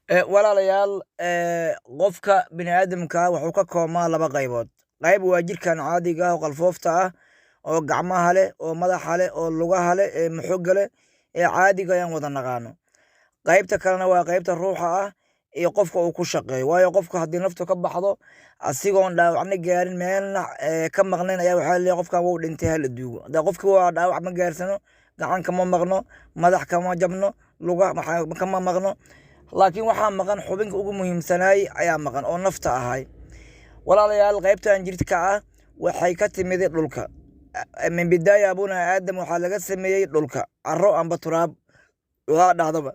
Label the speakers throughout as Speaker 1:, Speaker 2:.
Speaker 1: Walaalayaal, qofka bini aadamka wuxuu ka koobmaa laba qaybood. Qayb waa jirkan caadiga ah oo qalfoofta ah, oo gacmaha leh, oo madaxa leh, oo lugaha leh, ee muxoga leh, ee caadiga ayaan wada naqaano. Qaybta kalena waa qaybta ruuxa ah iyo qofka uu ku shaqeeyo, waayo qofka haddii naftu ka baxdo asigoon dhaawacna gaarin, meelna ka maqnayn, ayaa waxaa leeyahay qofkan wuu dhintay, hala duugo. Hadda qofki waa dhaawac ma gaarsano, gacan kama maqno, madax kama jabno, luga kama maqno, laakiin waxaa maqan xubinka ugu muhiimsanaay ayaa maqan oo nafta ahay. Walaalayaal, qaybtan jirka ah waxay ka timid dhulka. Min bidaaya abuna Aadam waxaa laga sameeyey dhulka, caro amba turaab waa dhahdaba.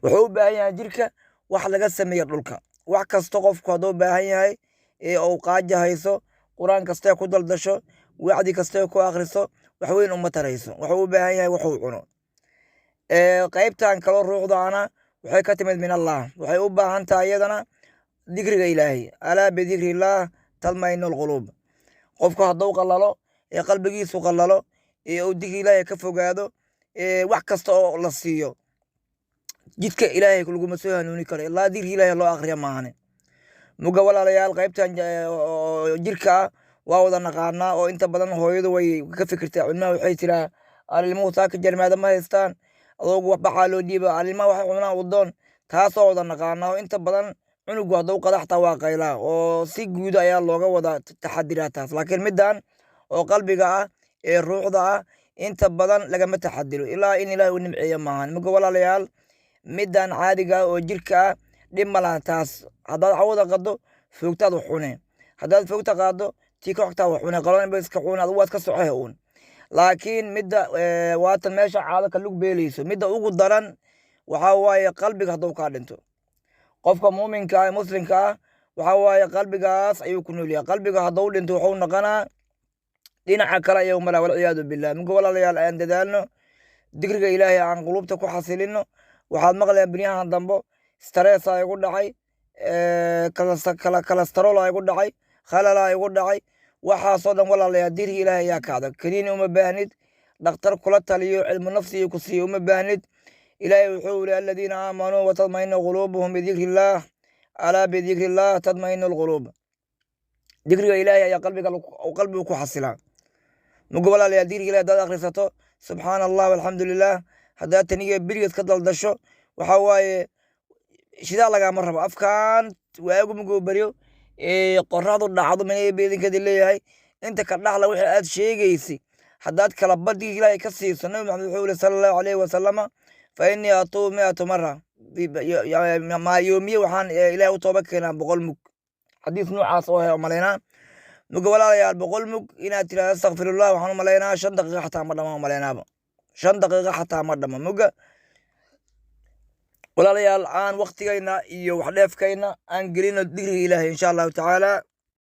Speaker 1: Wuxuu u baahan yahay jirka wax laga sameeye dhulka. Wax kasta qofku hadduu baahan yahay ee uu qaaja hayso, Qur-aan kastee ku daldasho, wacdi kastee ku akhriso, wax weyn uma tarayso. Wuxuu u baahan yahay wuxuu cuno. Qaybtan kaloo ruuxdaana waxay ka timid min Allah. Waxay u baahan tahay iyadana dikriga Ilaahay. Alaa bidikri illaah tadmainu alquluub. Qofku hadduu qalalo ee qalbigiisu qalalo ee uu dikri Ilaahay ka fogaado, wax kasta oo la siiyo jidka Ilaahay laguma soo hanuuni karo ilaa dikri Ilaahay loo akhriya maahane. Muga walaalayaal, qaybtan jirka ah waa wada naqaanaa, oo inta badan hooyadu way ka fikirtaa cilmaha. Waxay tiraa, "Ilmuhu saaka jarmaada ma haystaan, adoogu waxbaxaa loo dhiiba, ilmaha waxay cunaan udoon." Taasoo wada naqaanaa, oo inta badan cunugu hadduu qada xataa waa qaylaa, oo si guud ayaa looga wada taxadiraa taas. Laakiin middan oo qalbiga ah ee ruuxda ah inta badan lagama taxadiro ilaa in Ilaah u nimceeyo maahan. Muga walaalayaal, middan caadiga ah oo jirka ah dhib ma laha. Taas haddaad cawada qado, foogtaad wax cune. Haddaad foogta qaado, tii ka xogtaa wax cune, qalon ba iska cune, adigu waad ka socohe uun. Laakiin midda waatan meesha caado ka lug beelayso, midda ugu daran waxaa waaye qalbiga hadduu kaa dhinto. Qofka muuminka ah ee muslimka ah waxaa waaye qalbigaas ayuu ku nool yahay. Qalbiga hadduu dhinto, wuxuu noqonaa dhinaca kale ayuu maraa, walciyaadu billah. Minka walaalayaal, aan dadaalno, dikriga Ilaahay aan qulubta ku xasilino. Waxaad maqlayaan beryahan dambo stress aa igu dhacay, cholesterol aa igu dhacay, khalal aa igu dhacay. Waxaasoo dhan, walaalayaal, dikriga Ilaahay ayaa kacda. Kaniini uma baahnid, dhakhtar kula taliyo, cilmu nafsiga ku siiyo uma baahnid. Ilaahay wuxuu yidhi: "Aladiina aamanuu watadmainu quluubuhum bidikri illaah, alaa bidikri illaah tadmainu alquluub." Dikriga Ilaahay ayaa qalbiga qalbigu ku xasilaa. Muga walaalayaal, dikriga Ilahay haddaad akhrisato, subxaana Allah, alxamdu lilah, haddaad taniga berigeed ka daldasho, waxaa waaye shidaal lagaama rabo. Afkaan waagu muguu baryo ee qoraxdu dhacdo minay beedinkeeda leeyahay, inta ka dhaxla wixii aad sheegaysay haddaad kala bar dikriga Ilaahay ka siiso. Nabi Maxamed wuxuu yihi, sala Allahu calayhi wasalama: "Fa innii atuubu 100 mara maa yoomiye, waxaan Ilahay u tooba keenaa 100 mug." Xadiis noocaas oo he umalaynaa. Muga walaalayaal, 100 mug inaad tirahdo astakfirullah, waxaan u malaynaa 5 daqiiqa xataa ma dhama, umalaynaaba 5 daqiiqa xataa ma dhama. Muga walaalayaal, aan waktigayna iyo waxdheefkayna aan gelino dikriga Ilaahay, insha Allahu tacaala.